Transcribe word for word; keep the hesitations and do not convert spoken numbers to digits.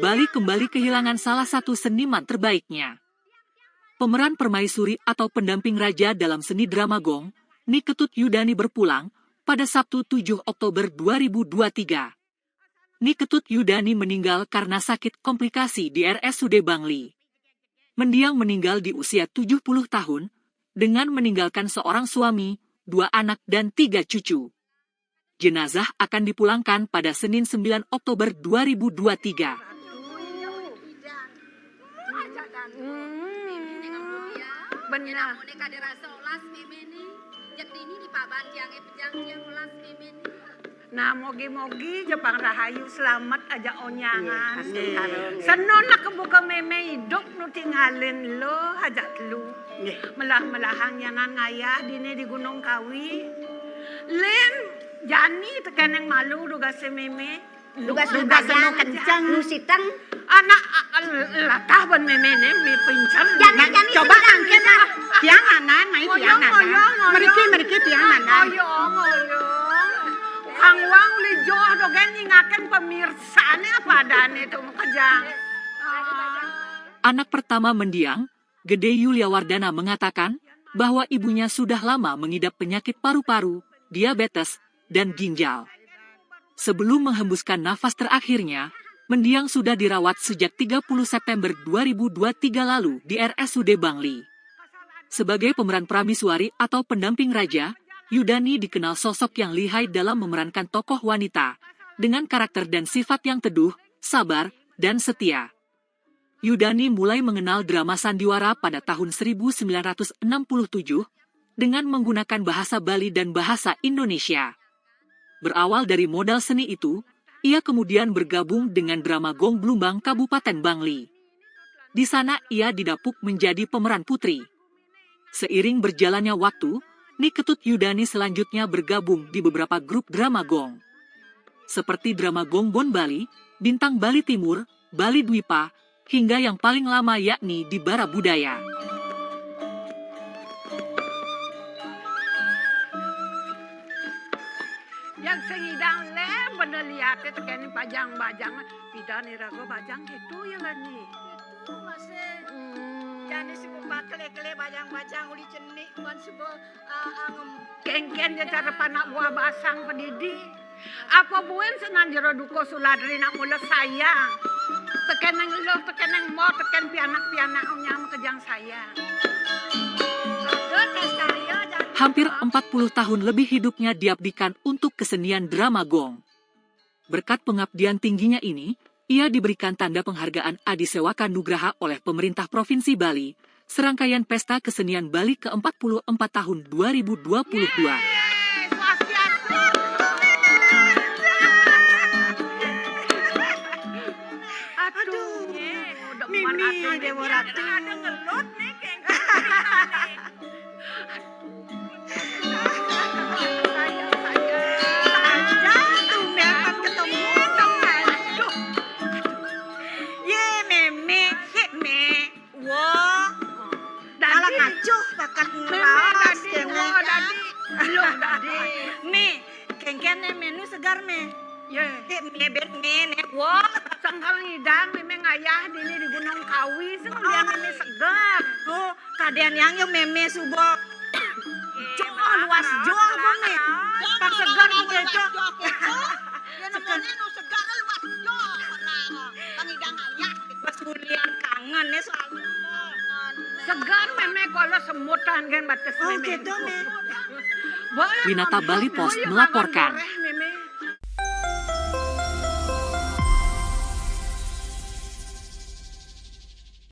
Bali kembali kehilangan salah satu seniman terbaiknya. Pemeran permaisuri atau pendamping raja dalam seni drama gong, Ni Ketut Yudani berpulang pada Sabtu tujuh Oktober dua ribu dua tiga. Ni Ketut Yudani meninggal karena sakit komplikasi di R S U D Bangli. Mendiang meninggal di usia tujuh puluh tahun, dengan meninggalkan seorang suami, dua anak dan tiga cucu. Jenazah akan dipulangkan pada Senin sembilan Oktober dua ribu dua tiga. Hmm, benar. Nak moné kadén rasa olas mémé ni. Jek dini di paban tiangé pejang tiang olas mémé ni. Nah, mogi-mogi ja pang rahayu slamet ajak onyangan. Nggih, pasti. Senon nak kebuka mémé idup nu tingalin lo ajak telu. Nggih. Melah-melahang nyanan ngayah dini di Gunung Kawi. Lén jani tekéning malu dugasé mémé. Dugas Dugas nu kencang. Nu siteng. Anak a- a- latah ban mémé né mi pincang. Jani, jani coba sebentar, angkin sebentar. Tiang anan, mai tiang anan. Ngoyong, ngoyong. Mriki, mriki tiang anan. Ngoyong, ngoyong. Kang Wang uli joh dogén nyingakin pemirsané apa adané to makejang. Anak pertama mendiang, Gedé Yulia Wardana mengatakan bahwa ibunya sudah lama mengidap penyakit paru-paru, diabetes, dan ginjal. Sebelum menghembuskan nafas terakhirnya, mendiang sudah dirawat sejak tiga puluh September dua ribu dua tiga lalu di R S U D Bangli. Sebagai pemeran prameswari atau pendamping raja, Yudani dikenal sosok yang lihai dalam memerankan tokoh wanita, dengan karakter dan sifat yang teduh, sabar, dan setia. Yudani mulai mengenal drama sandiwara pada tahun seribu sembilan ratus enam puluh tujuh dengan menggunakan bahasa Bali dan bahasa Indonesia. Berawal dari modal seni itu, ia kemudian bergabung dengan drama Gong Blumbang Kabupaten Bangli. Di sana ia didapuk menjadi pemeran putri. Seiring berjalannya waktu, Ni Ketut Yudani selanjutnya bergabung di beberapa grup drama gong. Seperti drama gong Bon Bali, Bintang Bali Timur, Bali Dwipa, hingga yang paling lama yakni di Bara Budaya. Yang sing idang lé bener liaté tekéné pajang-bajang, pidan iraga bajang kéto ya lani. Itu masih. Hmm. Jani suba kelé-kelé bajang-bajang uli cenik ban suba, ah, ah, ngem- Kénkén ja cara panak buah basang padidi. Apa buin senan Jero Dukuh Suladri nak mula sayang. Tekéning eluh, tekéning mo, tekén pianak-pianak nyang makejang sayang. Ada tes karya jani. Hampir empat puluh tahun lebih hidupnya diabdikan untuk kesenian drama gong. Berkat pengabdian tingginya ini, ia diberikan tanda penghargaan Adi Sewaka Nugraha oleh pemerintah Provinsi Bali, serangkaian Pesta Kesenian Bali ke empat puluh empat tahun dua ribu dua puluh dua. Aduh, Mimi Dewa Ratu. Ada ngelut nih, kayak gini. Aja tuh, Mé, akan ketemu, aduh. Yé, Mémé, yé, Mé. Wah. Malah ngacuh pakat ngeraos, dadi, kéné. Wah, dadi. Lu, dadi. Mé, kénkén né Mé nu segar, Mé. Yé. Yé, Mé, bet Mé né. Wah, sengkal ngidang, Mémé ngayah dini di Gunung Kawi, sing dia Mémé segar. Oh, kadén yang yo Mémé suba. Joh, luas joh, Mémé. Kan segar juga, Joh. Ya, nemuné nu segar, luas joh. Bang idang ayah. Pas kuliah kangen ya soalnya. Segar Mémé kalau semutan kan batas. Oh, Mémé. Gitu, Mé. Boleh. Winata Bali Post melaporkan.